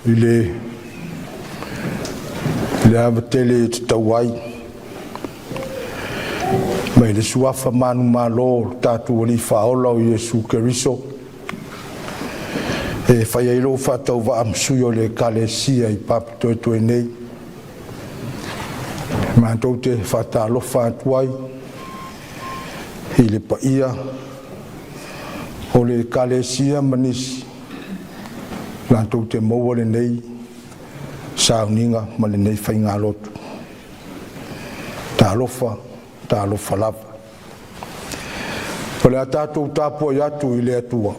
I le ava tele e tatau ai mai le Suafa manumalo o lo tatou Alii Faaola o Iesu Keriso e fai ai lou faatauvaa ma sui o le Ekalesia i Papatoetoe nei, e matou te faatalofa atu ai i le paia o le Ekalesia ma nisi latou te maua lenei sauniga ma lenei faigalotu. Talofa, talofa lava. O le a tatou tapuai atu i le Atua.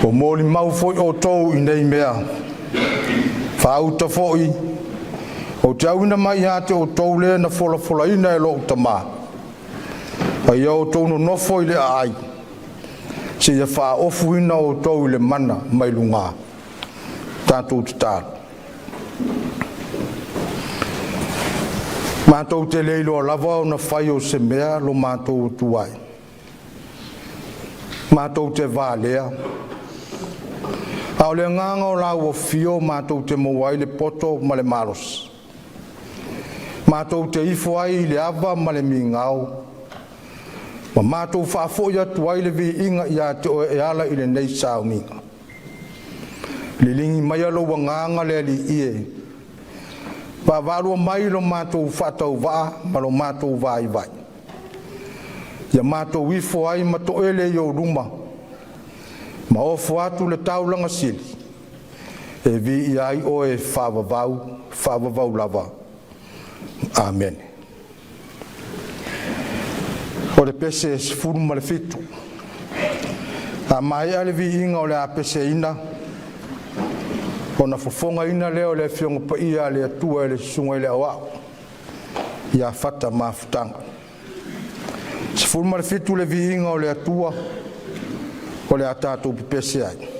Ua molimau foi outou i nei mea. Faauta foi, ou te auina mai ia te outou le na folafolaina e lou Tama, a ia outou nonofo i le aai seia faaofuina outou i le mana mai luga." Tatou tatalo. Matou te le iloa lava ona fai o se mea lo matou atu ai, matou te valea, a o le agaga o lau afio matou te maua ai le poto ma le malosi. Matou te ifo ai i le ava ma le migao ma matou faafoi atu ai le viiga ia te Oe e ala i lenei sauniga. Liligi maia lou Agaga le Alii e, vaavaalua mai lo matou faatauvaa ma lo matou vaivai, ia matou ifo ai ma toele i ou luma ma ofo atu le taulaga sili, e viia ai Oe e faavavau, faavavau lava. Amene. O le pese 17. A maea le viiga o le a peseina, ona fofogaina lea o le Afioga Paia a le Atua e le Susuga i le Aoao ia Fata Mafutaga. 17. Le viiga o le Atua o le a tatou pepese ai.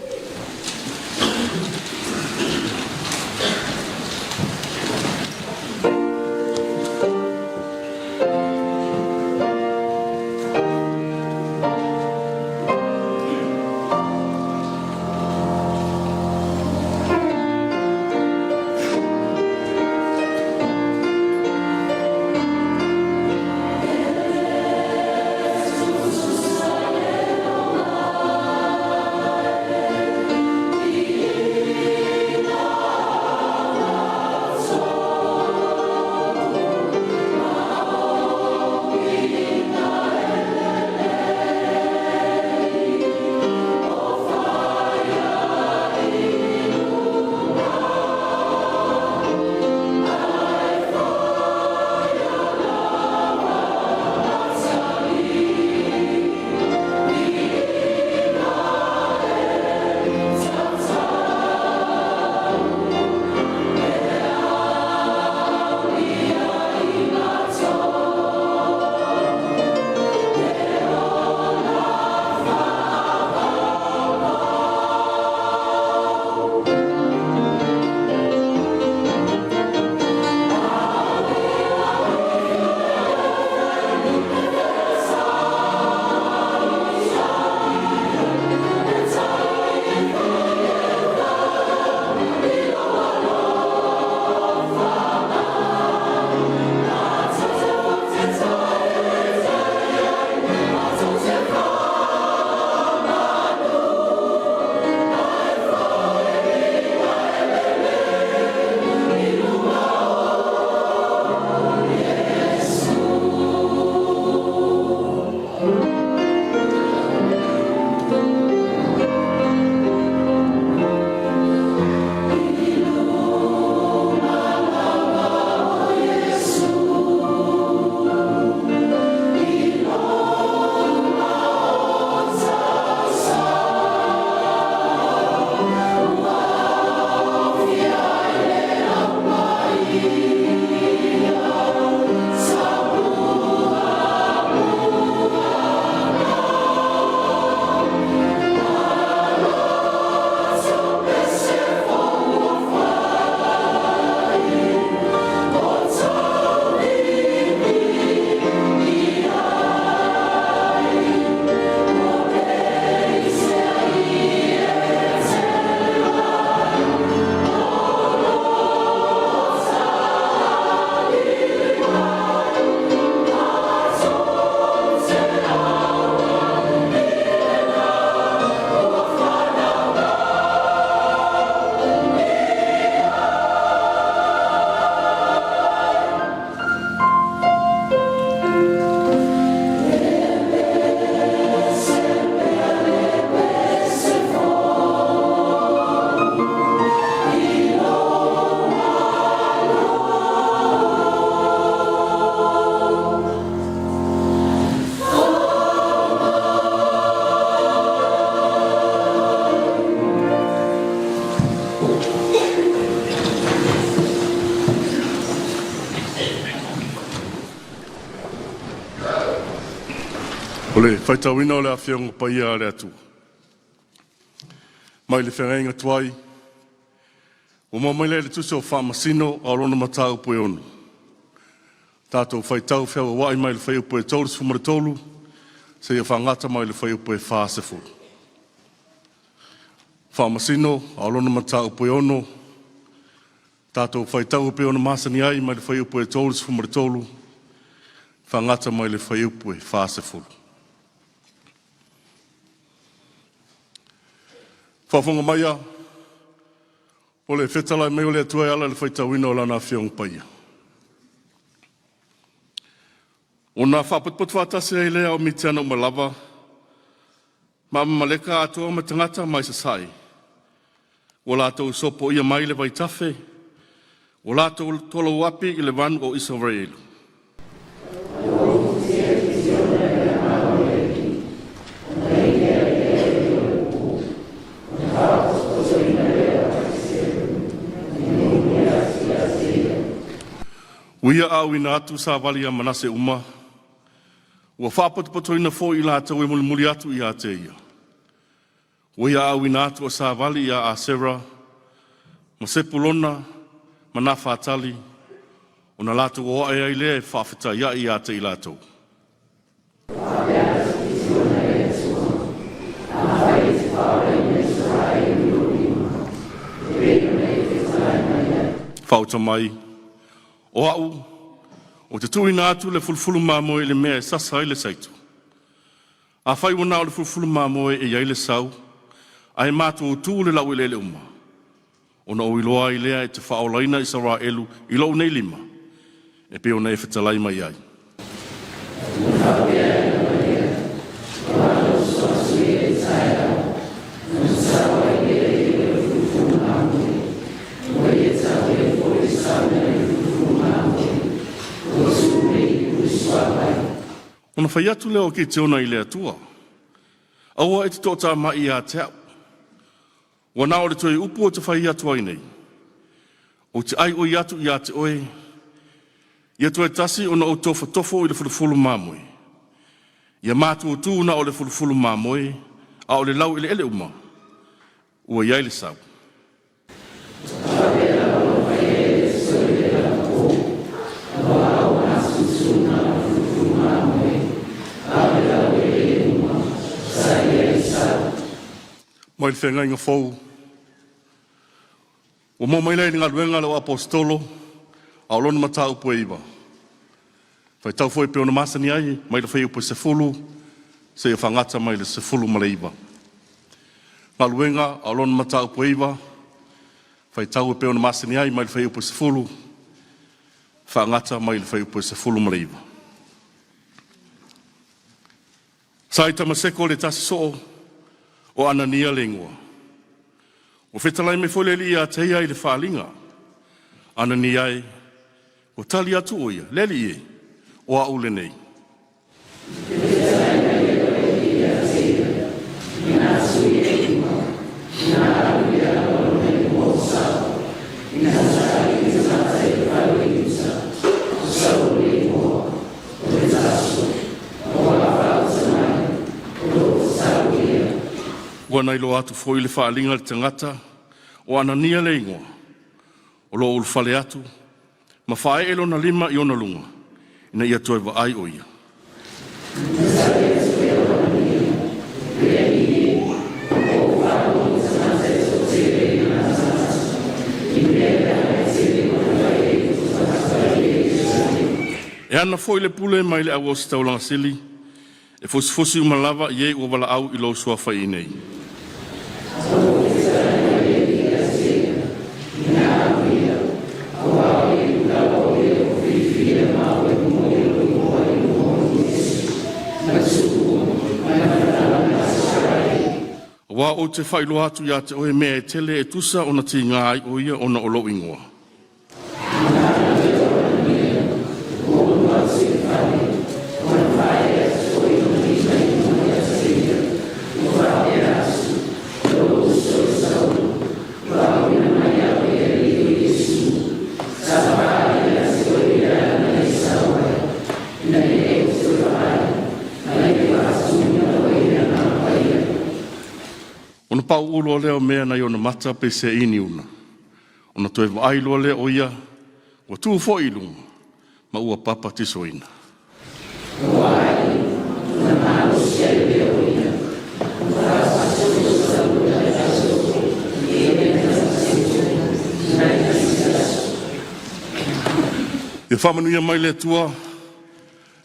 O le faitauina o le Afioga Paia a le Atua mai le Feagaiga Tuai ua maua mai lea i le Tusi o Faamasino ao lona mataupu e 6. Tatou faitau feagaiai mai le fuaiupu e 33 seia faagata mai le fuaiupu e 40. Faamasino ao lona mataupu e 6, tatou faitau e pei ona masani ai mai le fuaiupu e 33 faagata mai le fuaiupu e 40. Faafofoga maia o le fetalai mai o le Atua e ala i le faitauina o Lana Afioga Paia. Ona faapotopoto faatasi ai lea o Mitiana uma lava ma Amaleka atoa ma tagata mai sasae ua latou sopoia mai le vaitafe ua latou tolauapi i le vanu o Isaraelu. Ua ia auina atu savali ia Manase uma, ua faapotopotoina foi i latou e mulimuli atu ia te ia. Ua ia auina atu o savali ia Asera ma Sepulona ma Nafatali, ona latou o ae ai lea e faafetaiai ia te i latou. Faauta mai, o au ou te tuuina atu le fulufulu mamoe i le mea e sasa ai le saito. Afai ua na o le fulufulu mamoe e i ai le sau, ae matutu le laueleele uma, ona ou iloa ai lea e te faaolaina Isaraelu i lou nei lima, e pei ona e fetalai mai ai.” Ona fai atu lea o Kitiona i le Atua, “Aua e te toatamai ia te a'u, ua na o le toe upu ou te fai atu ai nei, ou te ai oi atu ia te oe, ia toe tasi ona ou tofotofo i le fulufulu mamoe. Ia matutu na o le fulufulu mamoe, a o le laueleele uma ua i ai le sau.” Mai le Feagaiga Fou ua maua mai lea i le Galuega a le Aposetolo a o lona mataupu e 9, faitau foi e pei ona masani ai mai le fuaiupu e 10 seia faagata mai le 19. Galuega a lona mataupu e 9, faitau e pei ona masani ai mai le fuaiupu e 10 faagata mai le fuaiupu e 19. Sa i Tamaseko le tasi soo o Anania le igoa. Ua fetalai mai foi le Alii ia te ia i le faaaliga, “Anania e!” Ua tali atu o ia, “Le Alii e, o a'u lenei.” Ua na iloa atu foi i le faaaliga le tagata o Anania le igoa, o lo o ulufale atu ma faaee lona lima i ona luga ina ia toe vaai o ia. E ana foi le pule mai le Auositaulaga sili e fusifusi uma lava i e ua valaau i lou Suafa iinei. Aua ou te faailoa atu ia te oe mea e tele e tusa ona tiga ai oe ona o lou igoa.” pa'u'u loa lea o mea nai ona mata pe seini una, ona toe vaai loa lea o ia ua tu foi i luga ma ua papatisoina. Ia faamanuia mai le Atua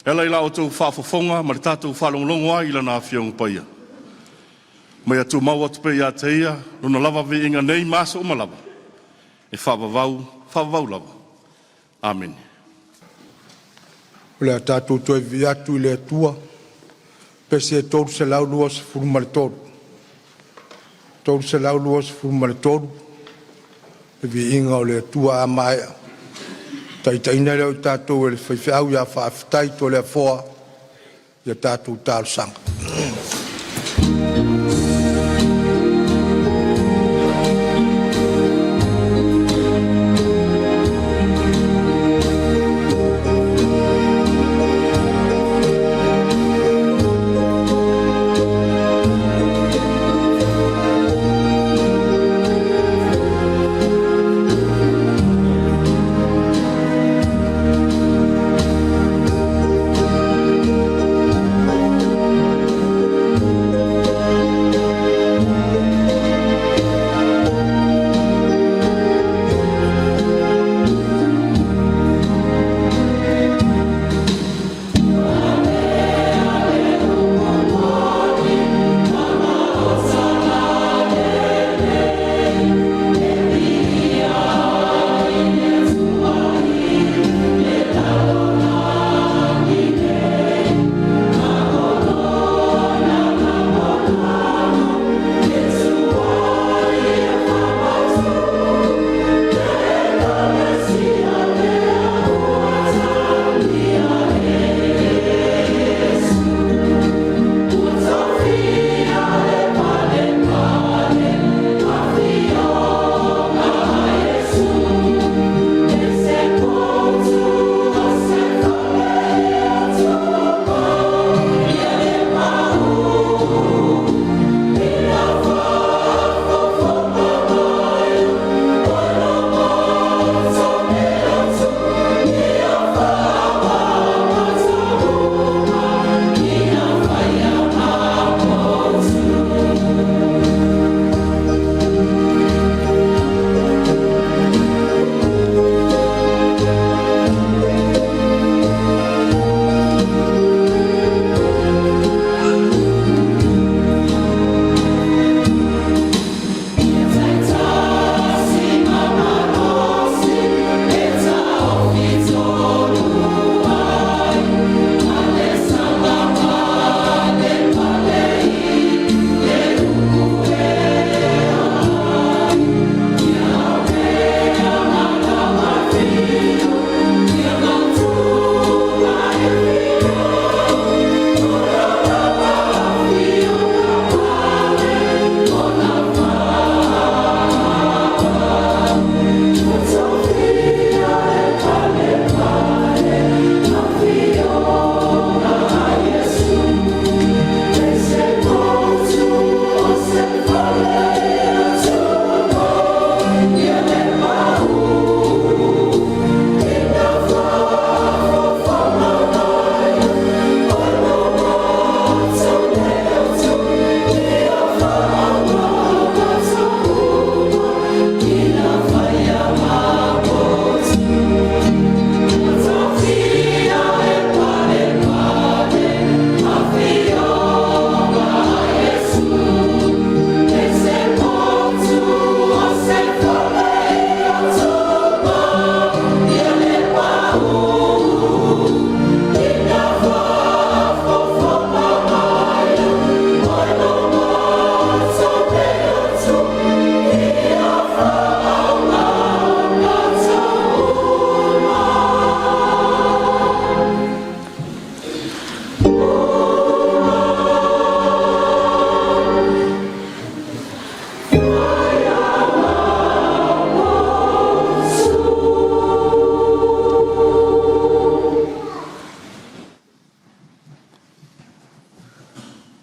e ala i la outou faafofoga ma le tatou faalogologo ai i Lana Afioga Paia, ma ia tumau atu pea ia te Ia Lona lava viiga nei ma aso uma lava e faavavau, faavavau lava. Amene. O le a tatou toe vivii atu i le Atua. Pese 323, 323, le viiga o le Atua. A maea ona taitaiina lea o tatou e le faifeau ia Faafetai Toleafoa i a tatou talosaga.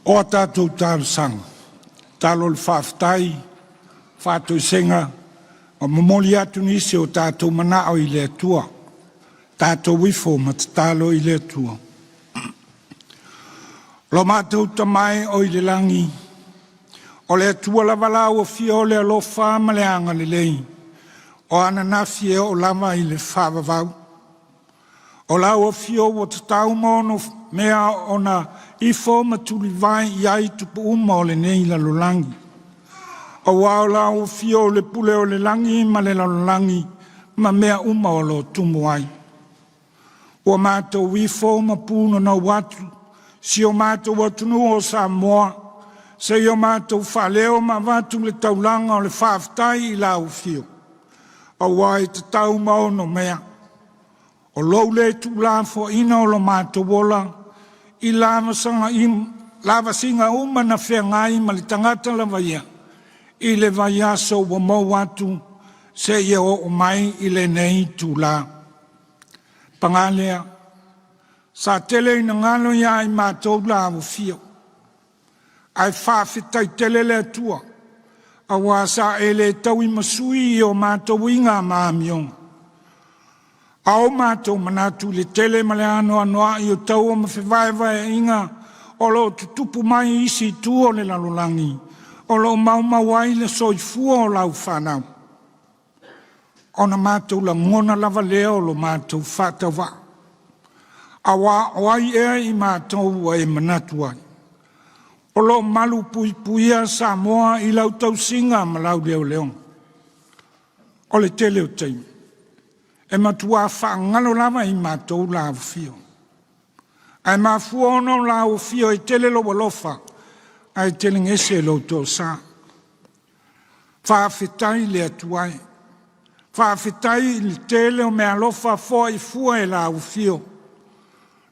O a tatou talosaga, Tatalo o le faafetai, faatoesega, ma momoli atu nisi o tatou manao i le Atua. Tatou ifo ma tatalo i le Atua. Lo matou Tama e oi le lagi, o le Atua lava lau afio o le alofa ma le agalelei, o ananafi e oo lava i le faavavau. O lau afio ua tatau ma ono mea ona ifo ma tulivae i ai tupu uma o lenei lalolagi. Aua o lau afio o le pule o le lagi ma le lalolagi ma mea uma o lo o tumu ai. Ua matou ifo ma punonou atu si o matou atunuu o Samoa, seia o matou faaleo ma avatu le taulaga o le faafetai i lau afio, aua e tatau ma ono mea. O lou le tuulafoaina o lo matou ola i lavasiga uma na feagai ma le tagata lava ia, i le vaiaso ua mou atu seia oo mai i lenei itula. Paga lea, sa tele ina galo ia i matou lau afio, ae faafetai tele le Atua, aua sa e le tauimasui i o matou uiga ma amioga. A o matou manatu i le tele ma le anoanoai o taua ma fevaevaeaiga o lo o tutupu mai i isi itu o le lalolagi, o lo o maumau ai le soifua o lau fanau. Ona matou lagona lava lea o lo matou faatauvaa, aua o ai ea i matou ua e manatu ai? O lo o malu puipuia Samoa i lau tausiga ma lau leoleoga. O le tele o taimi, e matua faagalo lava i matou lau afio. Ae mafua ona o lau afio e tele lou alofa, ae telegese lou toasa. Faafetai le Atua e. Faafetai i le tele o meaalofa foai fua e lau afio,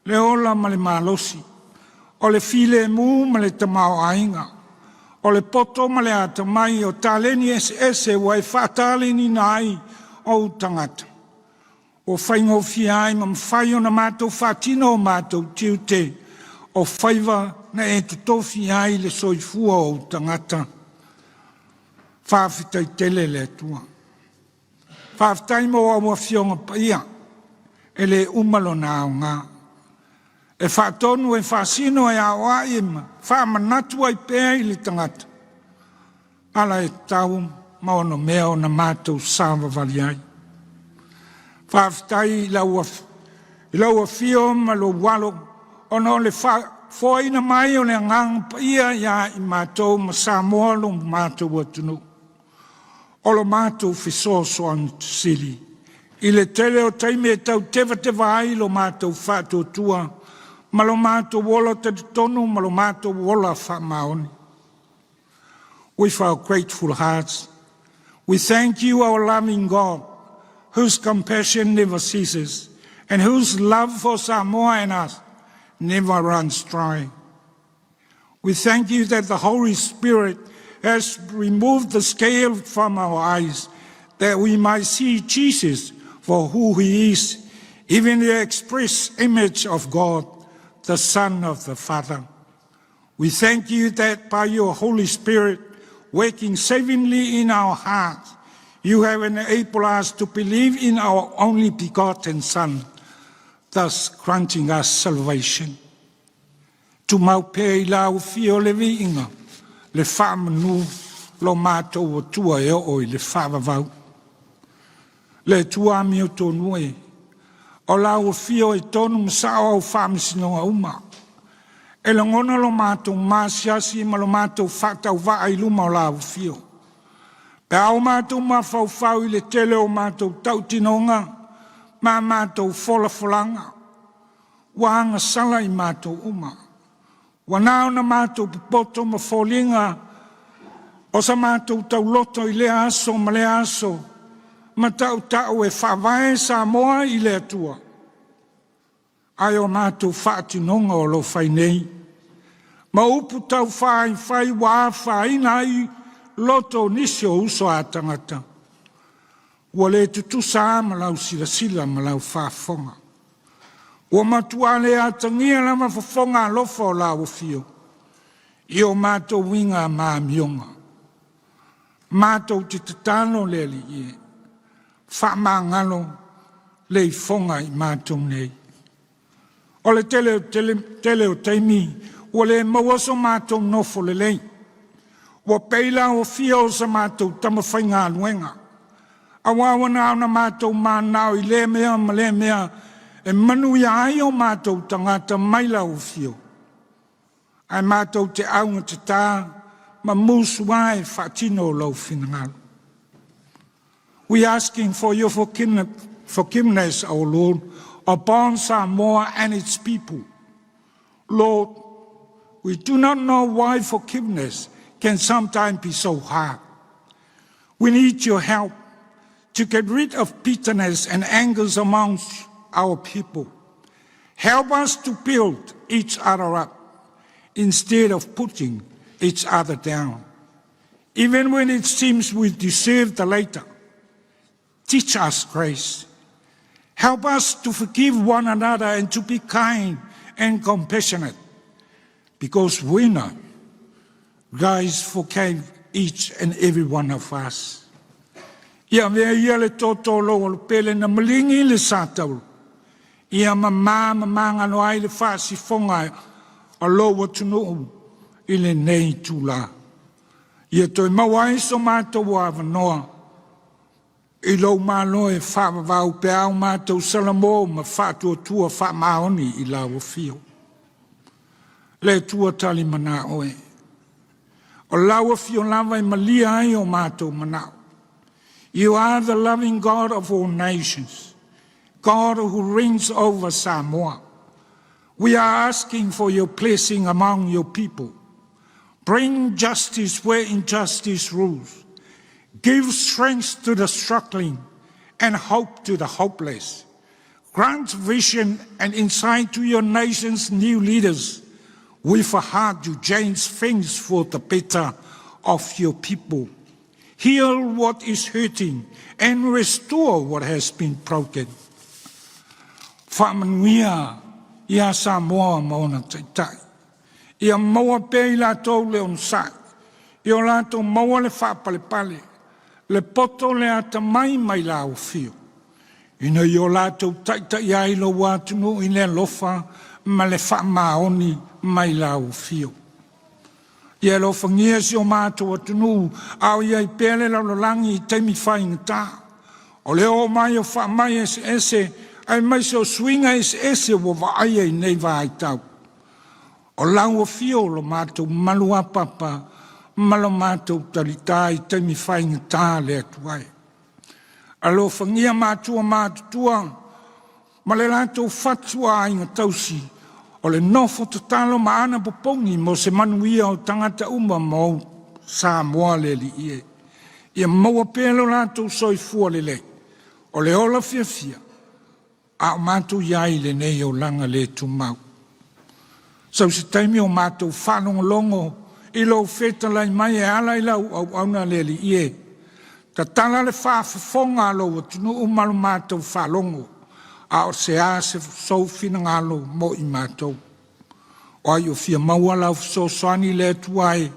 le ola ma le malosi, o le filemu ma le tamaoaiga, o le poto ma le atamai, o taleni eseese ua e faataleniina ai ou tagata, ua faigofie ai ma mafai ona matou faatino o matou tiute o faiva na e totofi ai le soifua o ou tagata. Faafetai tele le Atua. Faafetai mo au afioga paia, e le uma lona aoga. E faatonu e faasino e aoai e faamanatu ai pea i le tagata, ala e tatau ma ono mea ona matou savavali ai. Faafetai i lau afio ma lou alo, ona o le faafoeina mai o le Agaga Paia ia i matou ma Samoa lo matou atunuu. O lo matou fesoasoani sili i le tele o taimi e tau tevateva ai lo matou faatuatua ma lo matou ola talitonu ma lo matou ola faamaoni. With our grateful hearts, we thank you, our loving God, whose compassion never ceases and whose love for Samoa and us never runs dry. We thank you that the Holy Spirit has removed the scale from our eyes that we might see Jesus for who he is, even the express image of God, the Son of the Father. We thank you that by your Holy Spirit working savingly in our hearts, you have enabled us to believe in our only begotten Son, thus granting us salvation. Tumau pea i lau afio le viiga, le faamanu lo matou Atua e oo i le faavavau. Le Atua amiotonu e, o lau afio e tonu ma sao au faamasinoga uma. E lagona lo matou masiasi ma lo matou faatauvaa i luma o lau afio. Pe a o matou mafaufau i le tele o matou tautinoga ma matou folafolaga, ua agasala i matou uma. Ua na ona matou popoto ma foliga o sa matou tauloto i lea aso ma lea aso, ma tautau e faavae Samoa i le Atua. Ae o matou faatinoga o lo o fai nei, ma upu taufaifai ua afaina ai loto o nisi o uso a tagata, ua le tutusa a ma lau silasila ma lau faafofoga. Ua matua le atagia lava fofoga alofa o lau afio. I o matou uiga ma amioga. Matou te tatalo le Alii e, faamagalo le ifoga i matou nei. O le tele o, tele, tele o taimi ua le maua so matou nofo lelei. Ua pei la o fia o sa matou tamafaigaluega. Auā ua na ona matou mananao i lea mea ma lea mea e manuia ai o matou tagata mai lau afio. Ae matou te augatatā ma musu e faatino lou finagalo. We are asking for your forgiveness, our Lord, upon Samoa and its people. Lord, we do not know why forgiveness can sometimes be so hard. We need your help to get rid of bitterness and angers amongst our people. Help us to build each other up instead of putting each other down. Even when it seems we deserve the latter, teach us grace. Help us to forgive one another and to be kind and compassionate, because we know Christ forgave each and every one of us. Ia avea ia le toto o lou Alo Pele na maligi i le satauro. Ia mamā ma magalo ai le faasifoga o lou atunuu i lenei itulā. Ia toe maua ai so matou avanoa i lou malo e faavavau pe a o matou salamo ma faatuatua faamaoni i lau afio. Le Atua tali manao e. O lau afio lava e malia ai o matou manao. You are the loving God of all nations, God who reigns over Samoa. We are asking for your blessing among your people. Bring justice where injustice rules. Give strength to the struggling and hope to the hopeless. Grant vision and insight to your nation's new leaders with a heart to change things for the better of your people. Heal what is hurting and restore what has been broken. Faamanuia ia Samoa ma ona taitai. Ia maua pea i latou le onosai. Ia o latou maua le faapalepale. Le poto le atamai mai lau afio. Ina ia o latou taitai ai lou atunuu i le alofa ma le faamaoni mai lau afio. Ia alofagia si o matou atunuu a o i ai pea le lalolagi i taimi faigata. O le oo mai o faamai eseese aemaise o suiga eseese ua vaaia i nei vaitau. O lau afio lo matou maluapapa ma lo matou talitā i taimi faigata le Atua e. Alofagia matua matutua ma le latou fatu a aiga tausi o le nofo tatalo ma ana popogi mo se manuia o tagata uma ma o Samoa le Alii e. Ia maua pea lo latou soifua lelei. O le ola fiafia a o matou i ai i lenei olaga le tumau. Sau se taimi o matou faalogologo i lou fetalai mai e ala i lau auauna le Alii e. Tatala le faafofoga a lou atunuu ma lo matou faalogo, a o se a se sou finagalo mo i matou. O ai o fia maua lau fesoasoani le Atua e,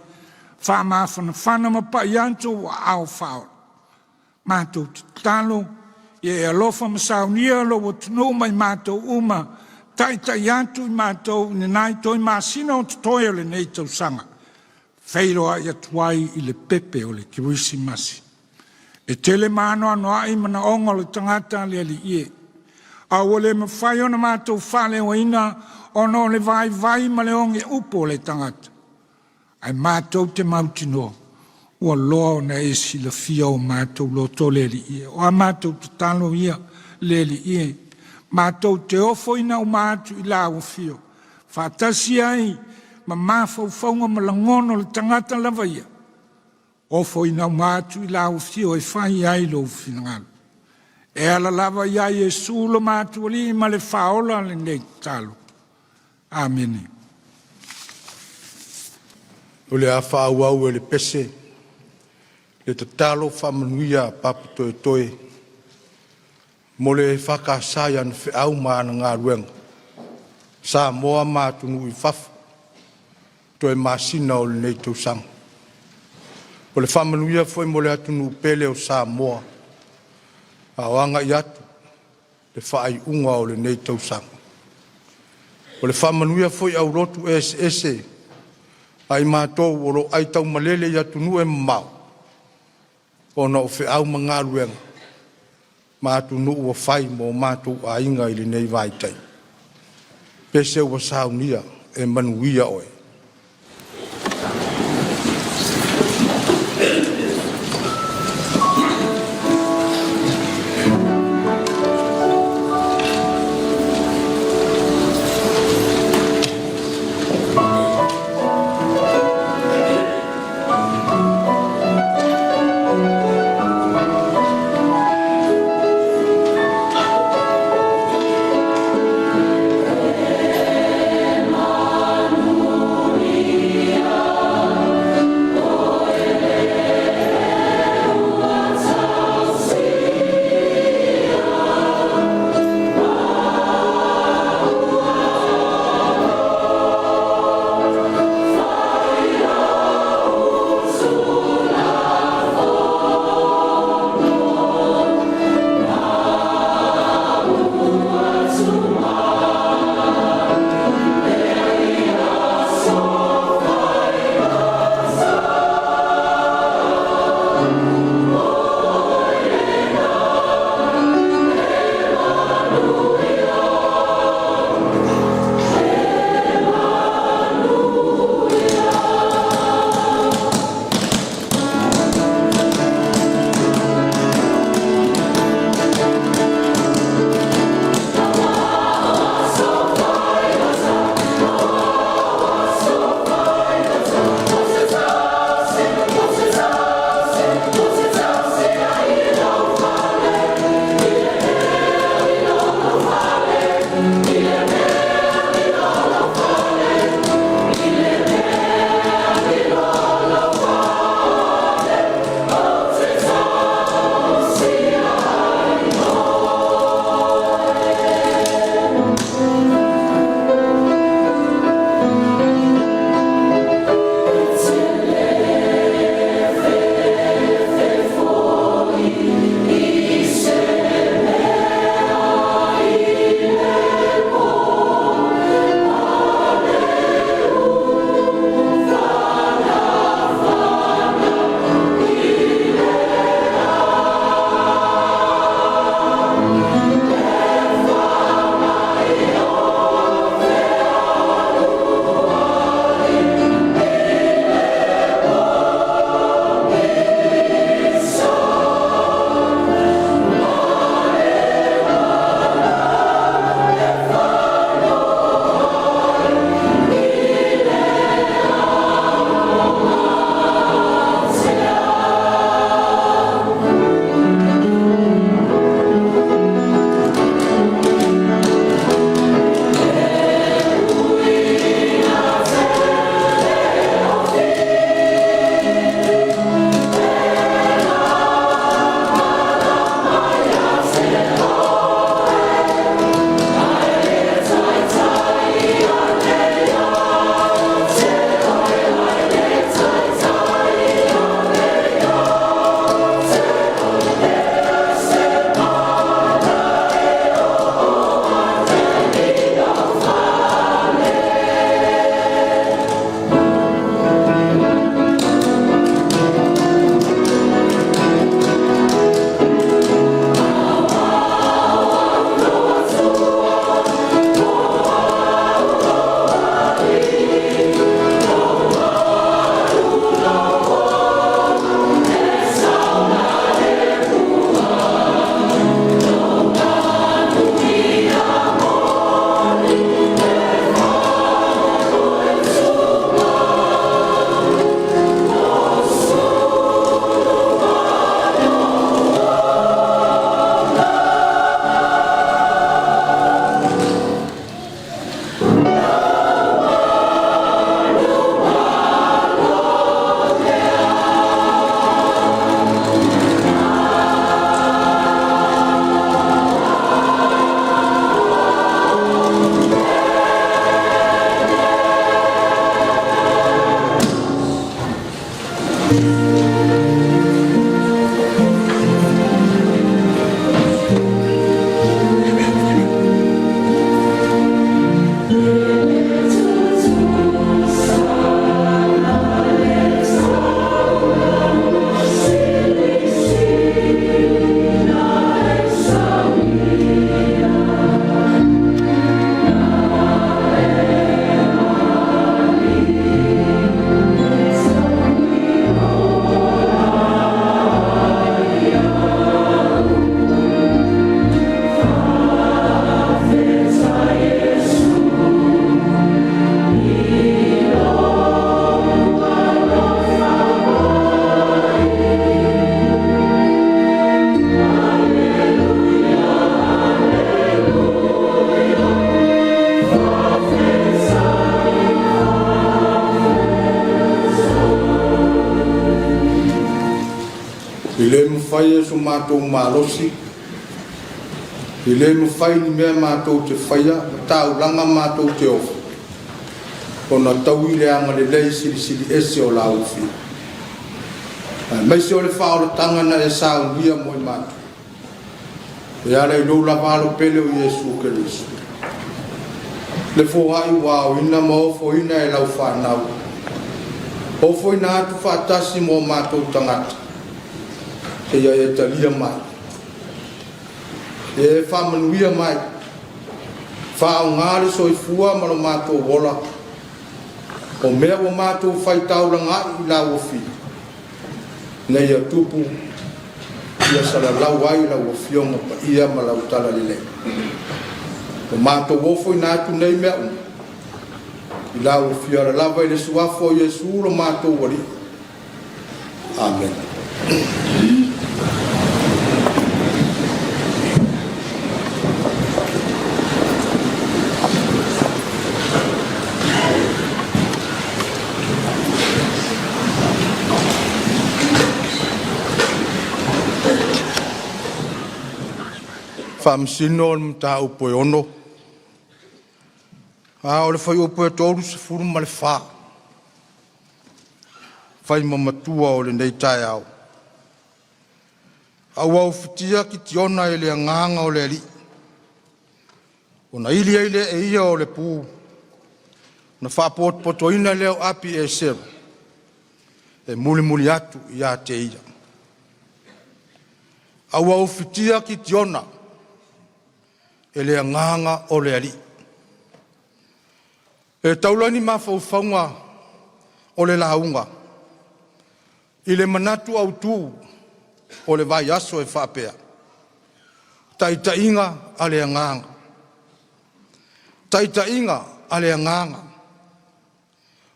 faamafanafana ma pai atu ua ao faaola. Matou tatalo, ia e alofa ma saunia lou atunuu ma i matou uma, taitai atu i matou i lenai toe masina o totoe o lenei tausaga. Feiloai atu ai i le pepe o le Kerisimasi. E tele maanoanoai manaoga o le tagata le Alii e. A ua le mafai ona matou faaleoina ona o le vaivai ma le oge upu o le tagata. Ae matou te mautinoa ua loa ona e silafia o matou loto le Alii e. O a matou tatalo ia le Alii e. Matou te ofoina uma atu i lau afio. Faatasi ai ma mafaufauga ma lagona o le tagata lava ia. Ofoina uma atu i lau afio e fai ai lou finagalo. E ala lava ia Iesu lo matou Alii ma le Faaola lenei tatalo. Amene. O le a faaauau e le pese le tatalo faamanuia a Papa Toetoe mo le EFKS i ana feau ma ana galuega, Samoa ma atunuu i fafo. toe masina o lenei tausaga. O le faamanuia foi mo le atunuu pele o Samoa, a o agai atu i le faaiuga o lenei tausaga. O le faamanuia foi i aulotu eseese a i matou o lo o aitaumalele i atunuu e mamao ona o feau ma galuega ma atunuu ua fai ma o matou aiga i lenei vaitaimi. Pese ua saunia e manuia oe. faia so matou malosi, e le mafai ni mea matou te faia ma taulaga matou te ofo, ona taui le agalelei silisili ese o lau Afioga. Aemaise o le faaolataga na e saunia mo i matou, e ala i lou lava Alo pele o Iesu Keriso. Le foai ua aoina ma ofoina e lau fanau, ofoina atu faatasi mo matou tagata, seia e talia mai, e faamanuia mai, faaaoga le soifua ma lo matou ola, o mea ua matou faitaulaga'i i lau Afio, ina ia tupu ia salalau ai lau Afioga Paia ma lau Talalelei. Ua matou ofoina atu nei mea uma i lau Afio alalava i le suafa o Iesu lo matou Alii. Amene. Faamasino o le Mataupu e 6, a o le fuaiupu e 34, fai ma matua o lenei taeao, a ua ufitia Kitiona e le Agaga o le Alii, ona ili ai lea e ia o le pu na faapotopotoina lea o Apiesera e mulimuli atu ia te ia. A ua ufitia Kitiona e le Agaga o le Alii. E taula ni mafaufauga o le lauga i le manatu autu o le vaiaso e faapea, taitaiga a le Agaga, taitaiga a le Agaga.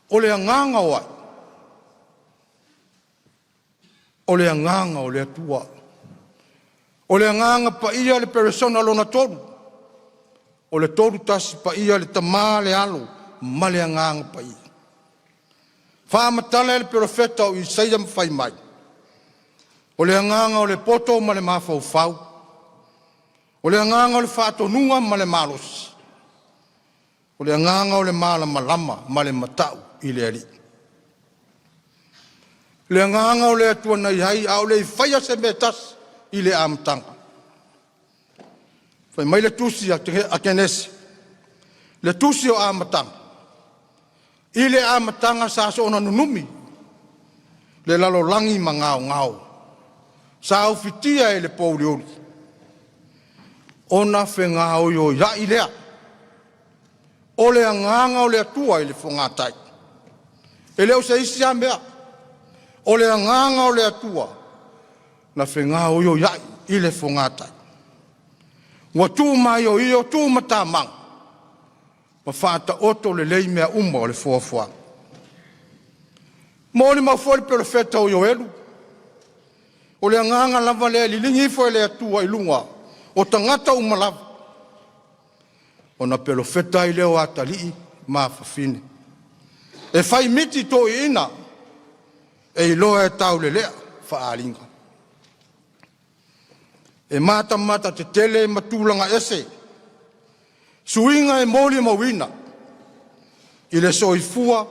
O le Agaga o ai? O le Agaga o le Atua. O le Agaga Paia, le Peresona lona tolu, o le Tolu Tasi Paia, le Tama, le Alo ma le Agaga Paia. Faamatala e le Perofeta o Isaia ma fai mai, o le agaga o le poto ma le mafaufau, o le agaga o le faatonuga ma le malosi, o le agaga o le malamalama ma le matau i le Alii. Le agaga o le Atua na i ai a o le i faia se mea e tasi i le amataga. Fai mai le tusi a Kenese, le tusi o Amataga, i le amataga sa soona nunumi le lalolagi ma gaogao, sa ufitia e le pouliuli, ona fegaoioiai lea o le agaga o le Atua i le fogatai. E le o se isi lava mea, o le agaga o le Atua na fegaoioiai i le fogatai. Ua tuumaioio tuumatamaga ma faataoto lelei mea uma o le foafoaga. Molimau foi le pelofeta o Ioelu, o le agaga lava lea e liligi ifo e le Atua i luga o tagata uma lava, ona pelofeta ai lea o atalii ma afafine, e fai miti toeaiina e iloa e taulelea faaaliga. E matamata tetele ma tulaga ese suiga e molimauina i le soifua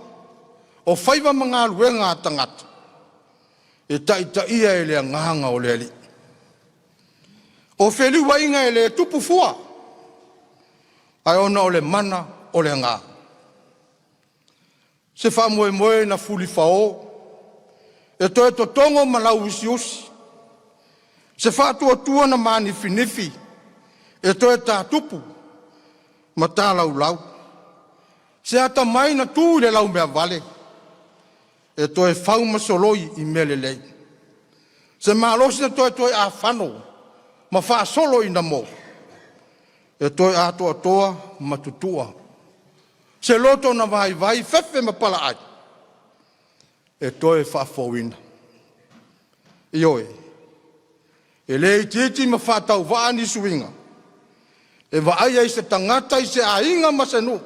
o faiva ma galuega a tagata e taitaia e le Agaga o le Alii. O feliuaiga e le tupu fua, ae ona o le mana o le Agaga. Se faamoemoe na fulifao e toe totogo ma lauusiusi, se faatuatua na manifinifi e toe tatupu ma talaulau, se atamai na tu i le laumeavale e toe fau ma soloi i mea lelei, se malosi na toetoe afano ma faasolo ina mo, e toe atoatoa ma tutua, se loto na vaivai fefe ma palaai e toe faafouina. Ioe, e le itiiti ma faatauvaa ni suiga e vaaia i se tagata, i se aiga ma se nuu,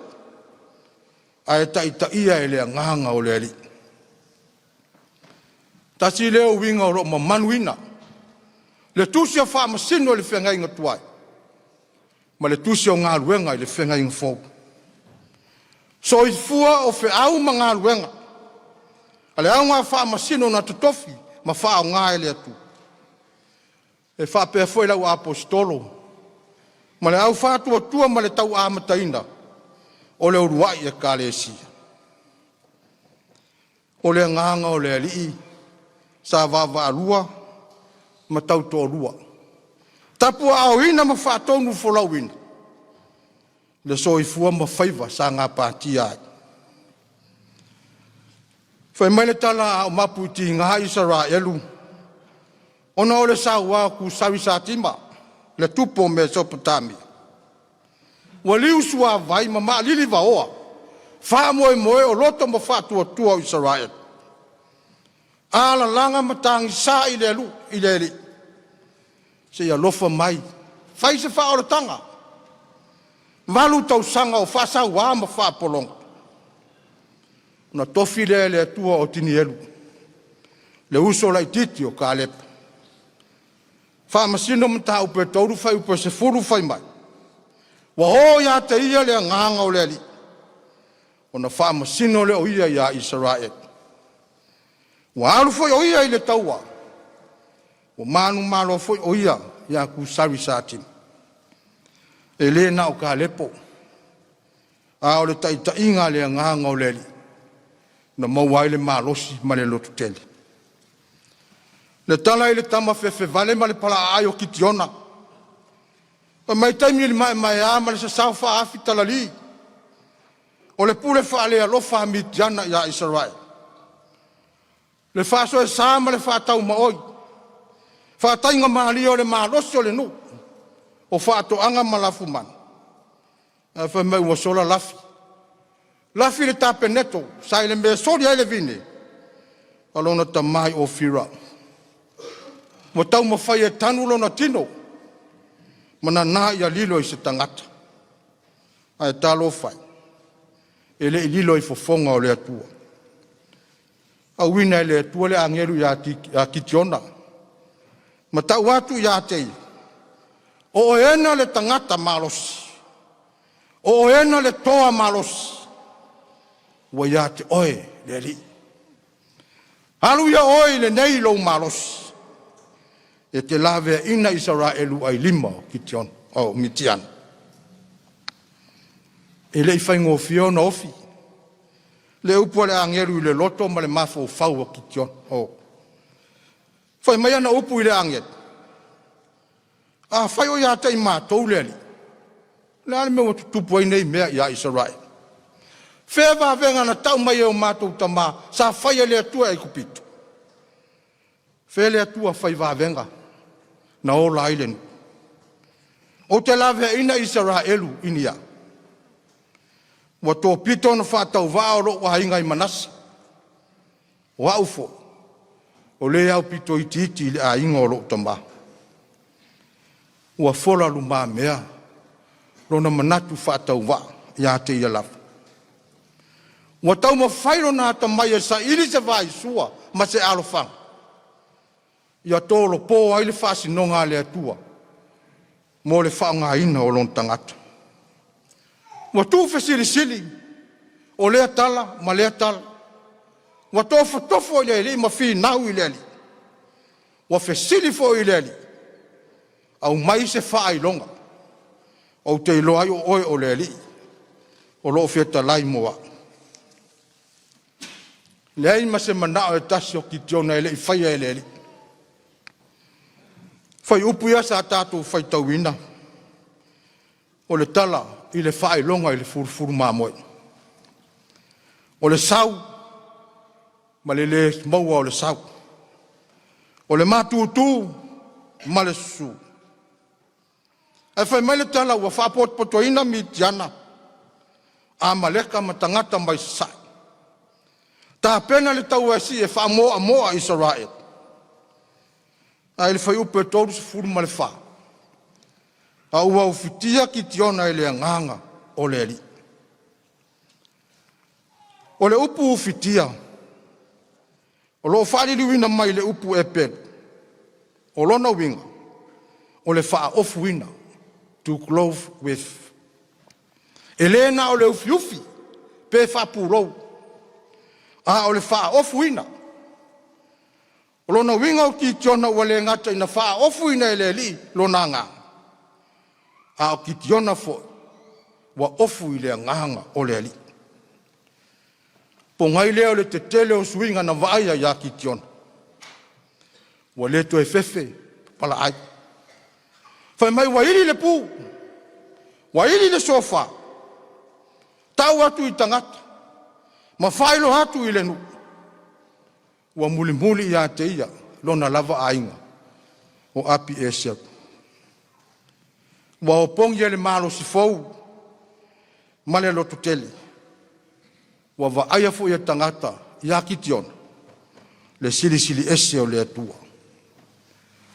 ae taitaia e le Agaga o le Alii. Tasi lea uiga o lo o mamaluina Le Tusi o Faamasino i le Feagaiga Tuai ma le Tusi o Galuega i le Feagaiga Fou. Soifua o feau ma galuega a le auga faamasino na totofi ma faaaoga e le Atua, e faapea foi le au Aposetolo ma le au faatuatua ma le tau amataina o le uluai Ekalesia. O le agaga o le Alii sa vaavaalua ma tautoalua, tapuaaoina ma faatonufolauina le soifua ma faiva sa gapatia ai. Fai mai le tala a o mapu i tiga Isaraelu ona o le saua o Kusari-Satima, le tupu o Mesopotamia, ua liu suavai ma maalili vaoa faamoemoe o loto ma faatuatua o Isaraelu, a lalaga ma tagisa i le Alii se i alofa mai fai se faaolataga, 8 tausaga o faasaua ma faapologa. Ona tofi lea e le Atua o Otinielu, le uso laitiiti o Kalepa, faamasino Mataupu e 3 fuaiupu e 10 fai mai, “Ua o ia te ia le Agaga o le Alii, ona faamasino lea o ia ia Isaraelu. Ua alu foi o ia i le taua, ua manumalo foi o ia ia Kusari-Satima.” E le na o Kalepo, a o le taitaiga a le Agaga o le Alii na maua ai le malosi ma le lototele. Le tala i le tama fefe vale ma le palaaai o Kitiona, fai mai taimi i le maemaea ma le sasao faaafi-talali o le pule faalealofa a Mitiana ia Isaraelu, le faasoesa ma le faataumaoi, faataigamalie o le malosi o le nuu, o faatoaga ma lafumanu. Ae fai mai ua sola lafi, lafi le tapeneto sa i le mea e soli ai le vine a lona tama i Ofira, ua taumafai e tanu lona tino ma nana ia lilo i se tagata. Ae talofa e, e le i lilo i fofoga o le Atua. Auina e le Atua le agelu ia Kitiona ma tau atu ia te ia, “O oe le tagata malosi, o oe le toa malosi, ua ia te oe le Alii. Alu ia oe i lenei lou malosi e te laveaina Isaraelu ai lima o Kitiona o Mitiana.” E le i faigofie ona ofi le upu a le agelu i le loto ma le mafaufau o Kitiona. Fai mai ana upu i le agelu, “Afai o ia te i matou le Alii, o le a le mea ua tutupu ai nei mea ia Isaraelu? Fea vavega na tau mai e o matou tama sa faia e le Atua i Aikupito? Fea le Atua fai vavega na ola ai le nuu? Ou te laveaina Isaraelu i ni a? Ua topito ona faatauvaa o lou aiga i Manase, o au foi o le aupito itiiti i le aiga o lou tama.” Ua fola lumamea lona manatu faatauvaa ia te ia lava. Ua taumafai lona atamai e saili se vaisua ma se alofaga ia tolopo ai le faasinoga a le Atua mo le faaaogaina o lona tagata. Ua tuufesilisili o lea tala ma lea tala, ua tofotofo i le Alii ma finau i le Alii. Ua fesili foi i le Alii, “Aumai se faailoga ou te iloa ai o Oe o le Alii o lo o fetalai mo a'u.” Leai ma se manao e tasi o Kitiona e le i faia e le Alii. Fuaiupu ia sa tatou faitauina o le tala i le faailoga i le fulufulu mamoe. O le sau ma le le maua o le sau. O le matutu ma le susu. Ae fai mai le tala ua faapotopotoina Mitiana, Amaleka ma tagata mai sasae, tapena le taua e sii e faamoamoa Isaraelu. Ae i le fuaiupu e 34, a ua ufitia Kitiona e le agaga o le Alii. O le upu ufitia o lo o faaliliuina mai le upu Eperu, o lona uiga o le faaofuina, to clothe with. E le na o le ufiufi pe faapulou, a o le faaofuina. O lona uiga o Kitiona ua le gata ina faaofuina e le Alii lona agaga, a o Kitiona foi ua ofu i le agaga o le Alii. Pogai lea o le tetele o suiga na vaaia ia Kitiona, ua le toe fefe palaai. Fai mai ua ili le pu, ua ili le sofa, tau atu i tagata ma faailoa atu i le nuu, ua mulimuli ia te ia lona lava aiga o Apieseri. Ua opogi e le malosi fou ma le lototele, ua vaaia foi e tagata ia Kitiona le Silisili Ese o le Atua.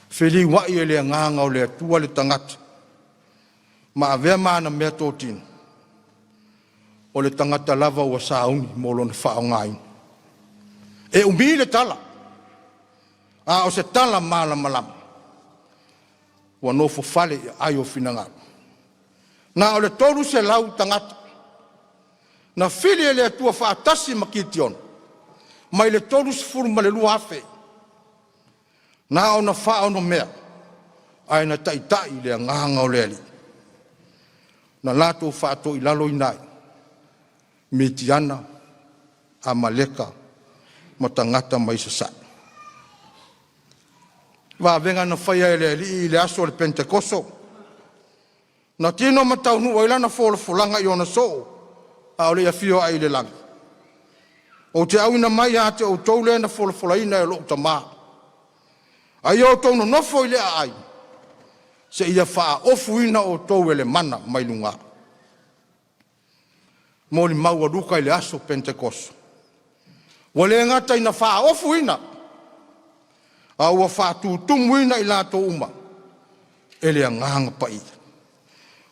Feliuai e le agaga o le Atua le tagata ma avea ma ana meatotino, o le tagata lava ua sauni mo lona faaaogaina. E umi le tala, a o se tala malamalama, ua nofofale i aai o finagalo. Na o le 300 tagata na fili e le Atua faatasi ma Kitiona mai le 32,000 na ona faaonomea ae na taitai le agaga o le Alii. Na latou faatoilaloina ai Mitiana, Amaleka ma tagata mai sasae. Vavega na faia e le Alii i le aso o le Penetekoso, na tino ma taunuu ai lana folafolaga i ona soo a o le i afio ae i le lagi. Ou te auina mai ia te outou le na folafolaina e lou Tama, a ia outou nonofo i le aai seia faaofuina outou e le mana mai luga. Molimau a Luka i le aso Penetekoso, ua le gata ina faaofuina, a ua faatutumuina i latou uma e le Agaga Paia.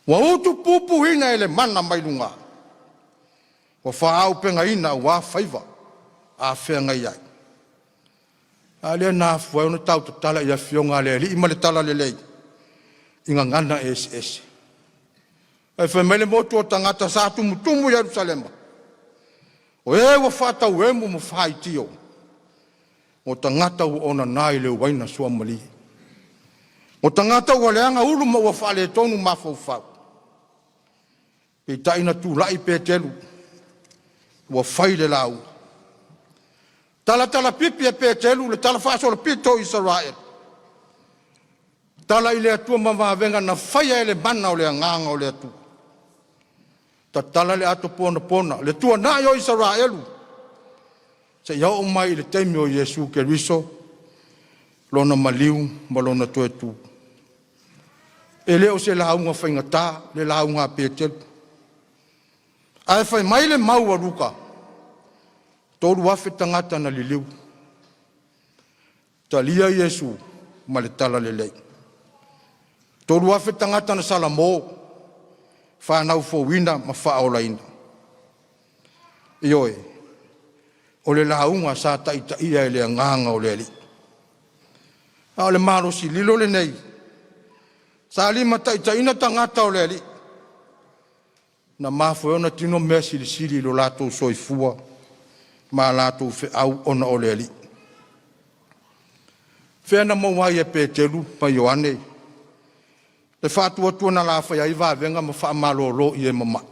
Ua utupupuina e le mana mai luga, ua faaauupegaina aua faiva afeagai ai. A lea na afua ai ona tau tatala i afioga a le Alii ma le Talalelei i gagana eseese. Ae fai mai le motu o tagata sa tumutumu i Yelusalema, o e ua faatauemu ma faitio, o tagata ua onana i le uaina suamalie. O tagata ua leaga ulu ma ua faaletonu mafaufau. Peitai na tulai Peteru ua fai le lauga, talatala pipi e Peteru le talafaasolopito o Isaraelu, tala i le Atua ma vavega na faia e le mana o le agaga o le Atua. Tatala le ato ponapona le tuanai o Isaraelu seia oo mai i le taimi o Iesu Keriso, lona maliu ma lona toe tu. E le o se lauga faigata le lauga a Petelu, ae fai mai le mau a Luka, 3,000 tagata na liliu, talia Iesu ma le talalelei. 3,000 tagata na salamo, fanau fouina ma faaolaina. Ioe, o le lauga sa taitaia e le Agaga o le Alii. A o le malosi lilo lenei sa limataitaiina tagata o le Alii, na mafua ai ona tino mea silisili i lo latou soifua ma a latou feau ona o le Alii. Fea na maua ai e Petelu ma Ioane le faatuatua na faia ai vavega ma faamalolo i e mama'i?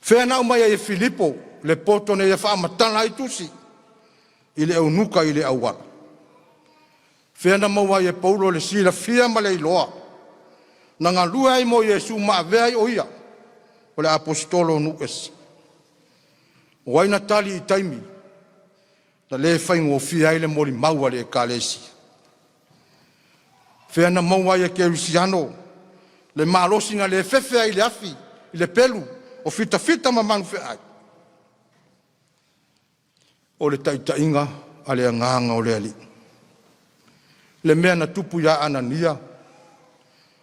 Fea na aumai ai e Filipo le poto na ia faamatala ai tusi i le eunuka i le auala? Fea na maua ai e Paulo le silafia ma le iloa na galue ai mo Iesu ma avea ai o ia o le aposetolo o nuu ese? O ai na tali i taimi na le faigofie ai le molimau a le Ekalesia? Fea na maua ai e kerisiano le malosi na le fefe ai i le afi i le pelu o fitafita ma manufeai? O le taitaiga a le Agaga o le Alii. Le mea na tupu ia Anania,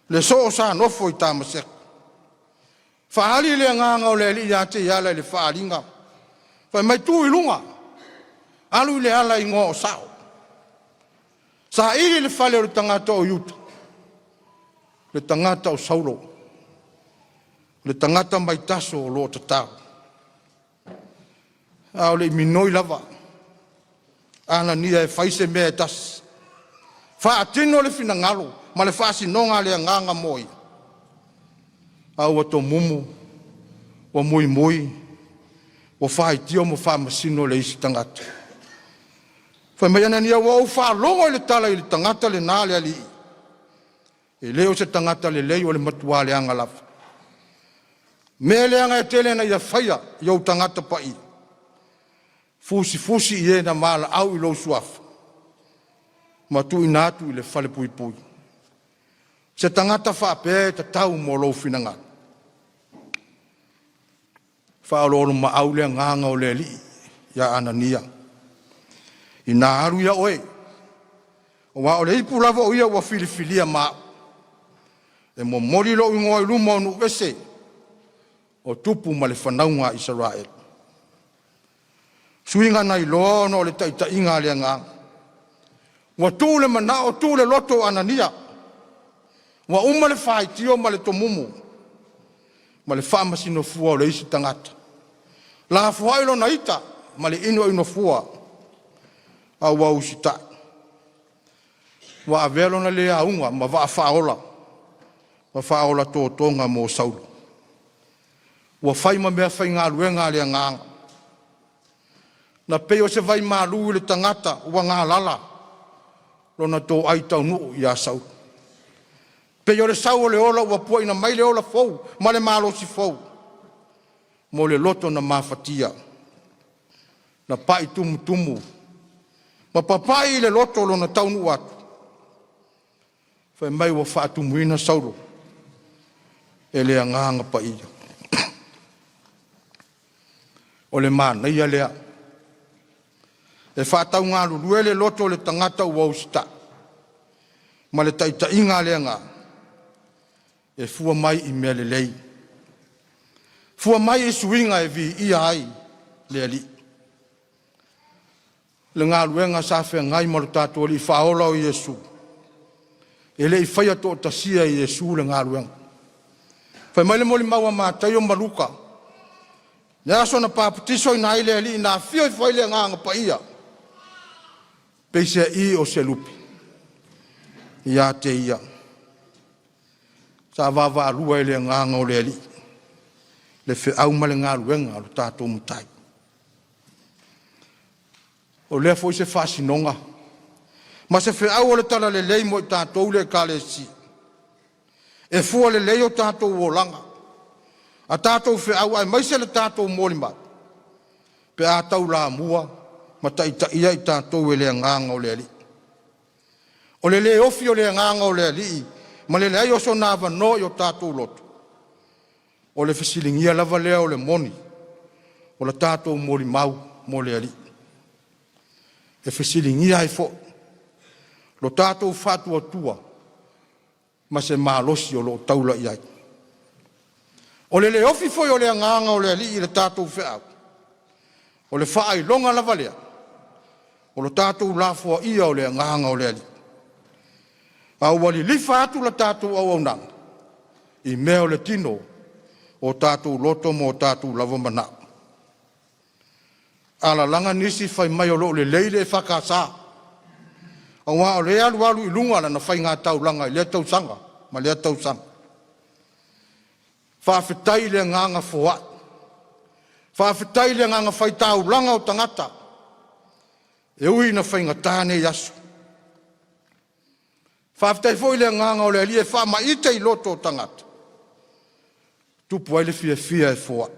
le soo sa nofo i Tamaseko, faaali le agaga o le Alii ia te ia i le faaaliga, fai mai, “Tu i luga, alu i le ala e igoa o Sao, saili le fale o le tagata o Iuta, Le tagata o Saulo, le tagata mai Taso o lo o tatalo. A o le i minoi lava Anania e fai se mea e tasi, faatino le finagalo ma le faasinoga a le Agaga mo ia, a ua tomumu, ua muimui, ua faitio ma faamasino le isi tagata. Fai mai Anania, “Ua ou faalogo i le tala i le tagata lena le alii, e le o se tagata lelei o le matua leaga lava. Mea leaga e tele na ia faia i ou tagata paia, fusifusi i e na valaau i lou suafa ma tuuina atu i le falepuipui. Se tagata faapea e tatau mo lou finagalo.” Faaoloolomaau le agaga o le Alii ia Anania, ina alu ia oe, aua o le ipu lava o ia ua filifilia ma a'u e momoli lou igoa i luma o nuu ese, o tupu ma le fanauga a Isaraelu. Suiga na iloa ona o le taitaiga a le Agaga. Ua tuu le manao, tuu le loto o Anania, ua uma le faitio ma le tomumu ma le faamasino fua o le isi tagata, lafoai lona ita ma le inoino fua a ua usitai. Ua avea lona le auga ma vaa faaola ma faaola totoga mo Saulo. Ua fai ma meafaigaluega a le Agaga. Na pei o se vaimalu i le tagata ua galala lona toai taunuu ia Saulo, pei o le sau o le ola ua puaina mai le ola fou ma le malosi fou mo le loto na mafatia, na pai tumutumu ma papai i le loto lona taunuu atu. Fai mai ua faatumuina Saulo e le Agaga Paia. O le manaia lea e faataugalulue le loto o le tagata ua usitai ma le taitaiga a le Agaga e fua mai i mea lelei, fua mai i suiga e viia ai le Alii. Le galuega sa feagai ma lo tatou Alii Faaola o Iesu, e le i faia toatasia e Iesu le galuega. Fai mai le molimau a Mataio ma Luka, le aso na papatisoina ai le Alii na afio ifo ai le Agaga Paia, peiseai o se lupe ia te Ia. Sa vaavaalua e le Agaga o le Alii le feau ma le galuega a lo tatou Matai. O lea foi se faasinoga ma se feau o le talalelei mo i tatou le Ekalesia, e fua lelei o tatou olaga, a tatou feau aemaise le tatou molimau pe a taulamua ma taitaia i tatou e le Agaga o le Alii. O le le ofi o le Agaga o le Alii ma le leai o sona avanoa i o tatou loto, o le fesiligia lava lea o le moni o le tatou molimau mo le Alii. E fesiligia ai foi lo tatou faatuatua ma se malosi o lo o taula i ai. O le le ofi foi o le Agaga o le Alii i le tatou feau, o le faailoga lava lea o lo tatou lafoaia o le Agaga o le Alii, a ua lilifa atu le tatou auaunaga i mea o le tino, o tatou loto ma o tatou lava manao. Alalaga nisi fai mai o lo o lelei le EFKS, aua o lea e alu alu i luga lana faigataulaga i lea tausaga ma lea tausaga. Faafetai i le agaga foai, faafetai i le agaga faitaulaga o tagata, e ui ina faigata nei aso. Faafetai foi i le agaga o le Alii e faamaite i loto o tagata, tupu ai le fiafia e foai.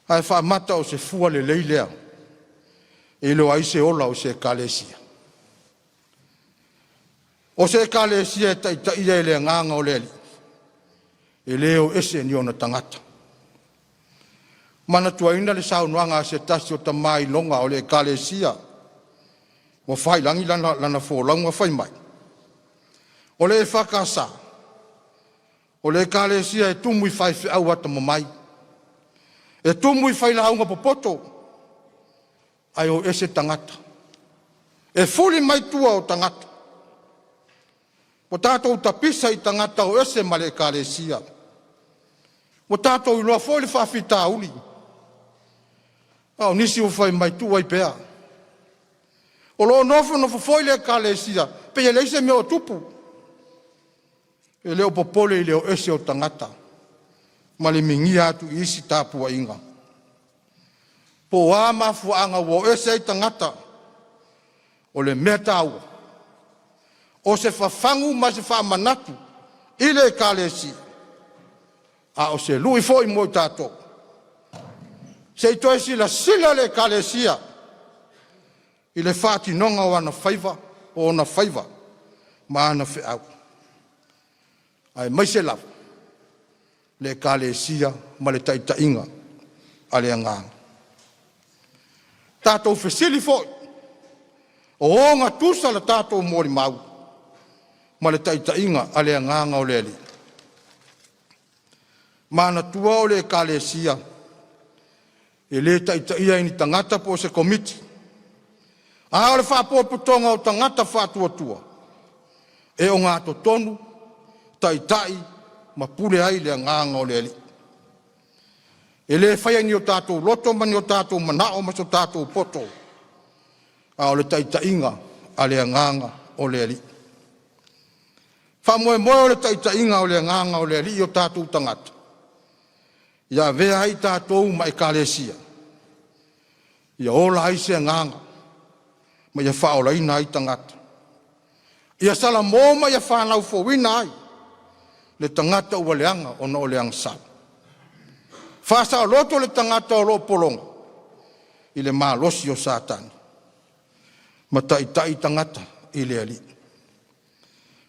Ae faamata o se fua lelei lea e iloa ai se ola o se Ekalesia? O se Ekalesia e taitaia e le Agaga o le Alii, e le o ese ni ona tagata. Manatuaina le saunoaga a se tasi o tama iloga o le Ekalesia ua faiilagi lana lana folauga, fai mai, “O le EFKS, o le Ekalesia e tumu i faifeau atamamai, e tumu i failauga popoto, ae o ese tagata, e fuli mai tua o tagata. Ua tatou tapisa i tagata o ese ma le Ekalesia. Ua tatou iloa foi le faafitauli, a o nisi ua fai mai, tuu ai pea. O lo o nofonofo foi le Ekalesia pei e leai se mea o tupu, e le o popole i le o ese o tagata ma le migia atu i isi tapuaiga. Po o a mafuaaga ua o ese ai tagata, o le mea taua, o se fafagu ma se faamanatu i le Ekalesia, a o se lui foi mo i tatou, se i toe silasila le Ekalesia i le faatinoga o ana faiva, o ona faiva ma ana feau, aemaise lava le Ekalesia ma le taitaiga a le Agaga. Tatou fesili foi, o ogatusa le tatou molimau ma le taitaiga a le Agaga o le Alii? Manatua o le Ekalesia e le taitaia e ni tagata po o se komiti, a o le faapotopotoga o tagata faatuatua e ogatotonu, taitai ma pule ai le Agaga o le Alii. E le faia e ni o tatou loto ma ni o tatou manao ma so tatou poto, a o le taitaiga a le Agaga o le Alii. Faamoemoe o le taitaiga o le Agaga o le Alii i o tatou tagata, ia avea ai tatou ma Ekalesia, ia ola ai se agaga ma ia faaolaina ai tagata, ia salamo ma ia fanau fouina ai le tagata ua leaga ona o le agasala, faasaoloto le tagata o lo o pologa i le malosi o Satani, ma taitai tagata i le Alii.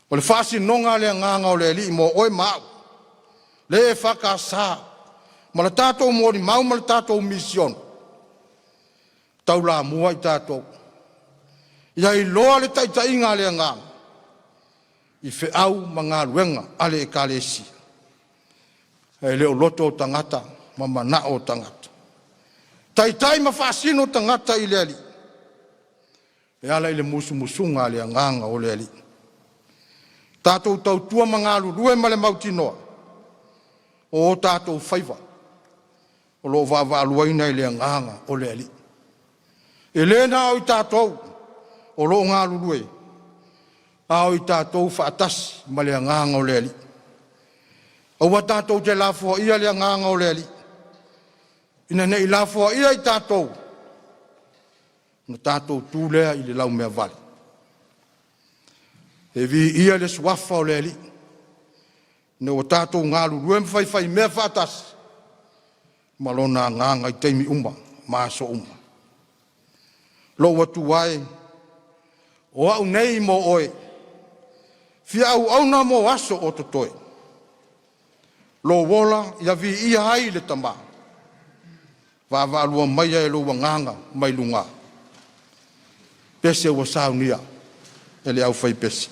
O le faasinoga a le Agaga o le Alii mo oe ma au, le EFKS ma le tatou molimau ma le tatou misiona, taulamua i tatou, ia iloa le taitaiga a le Agaga i feau ma galuega a le Ekalesia, ae le o loto o tagata ma manao o tagata. Taitai ma faasino tagata i le Alii e ala i le musumusuga a le Agaga o le Alii. Tatou tautua ma galulue ma le mautinoa o tatou faiva o lo o vaavaaluaina e le Agaga o le Alii. E le na o i tatou o lo o galulue, a o i tatou faatasi ma le Agaga o le Alii. Aua tatou te lafoaia le Agaga o le Alii, ina ne i lafoaia i tatou, ona tatou tu lea i le laumeavale. E viia le Suafa o le Alii, ina ua tatou galulue ma faifaimea faatasi ma Lona Agaga i taimi uma ma aso uma. Lou Atua e, o a'u nei mo Oe, e fia auauna mo aso o totoe, Lou ola ia viia ai le Tama, vaavaalua maia e lou Agaga mai lugā. Pese ua saunia e le aufaipese.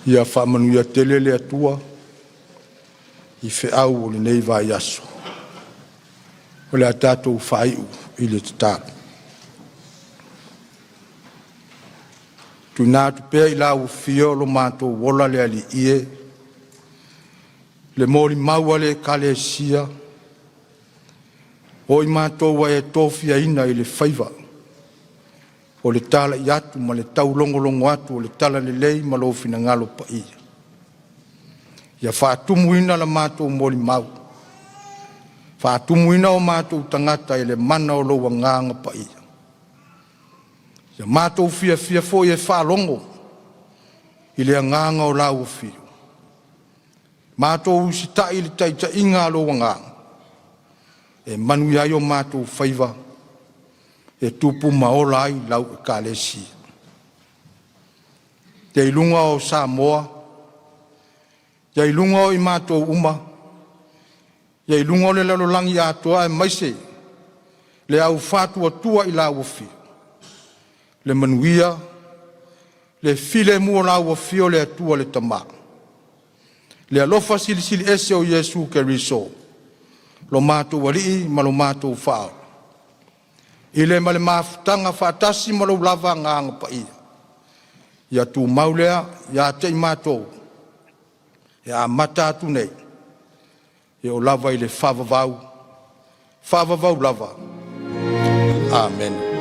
Ia faamanuia tele le Atua i feau o lenei vaiaso. O le a tatou faaiu i le tatalo. Tuuina atu pea i lau Afio lo matou ola le Alii e, le molimau a le Ekalesia, o i matou ua e tofiaina i le faiva o le talai atu ma le taulogologo atu o le Talalelei ma lou finagalo paia. Ia faatumuina la matou molimau, faatumuina o matou tagata i le mana o lou Agaga Paia. Ia matou fiafia foi e faalogo i le agaga o lau Afio, matou usitai i le taitaiga a lou Agaga, e manuia ai o matou faiva, e tupu ma ola ai lau Ekalesia. Ia i luga o Samoa, ia i luga o i matou uma, ia i luga o le lalolagi atoa aemaise le au faatuatua i lau Afio, le manuia, le filemu o lau Afio le Atua le Tama, le alofa Silisili Ese o Iesu Keriso lo matou Alii ma lo matou Faaola, i le ma le mafutaga faatasi ma lou lava Agaga Paia, ia tumau lea ia te i matou e amata atu nei, e oo lava i le faavavau, faavavau lava. Amene.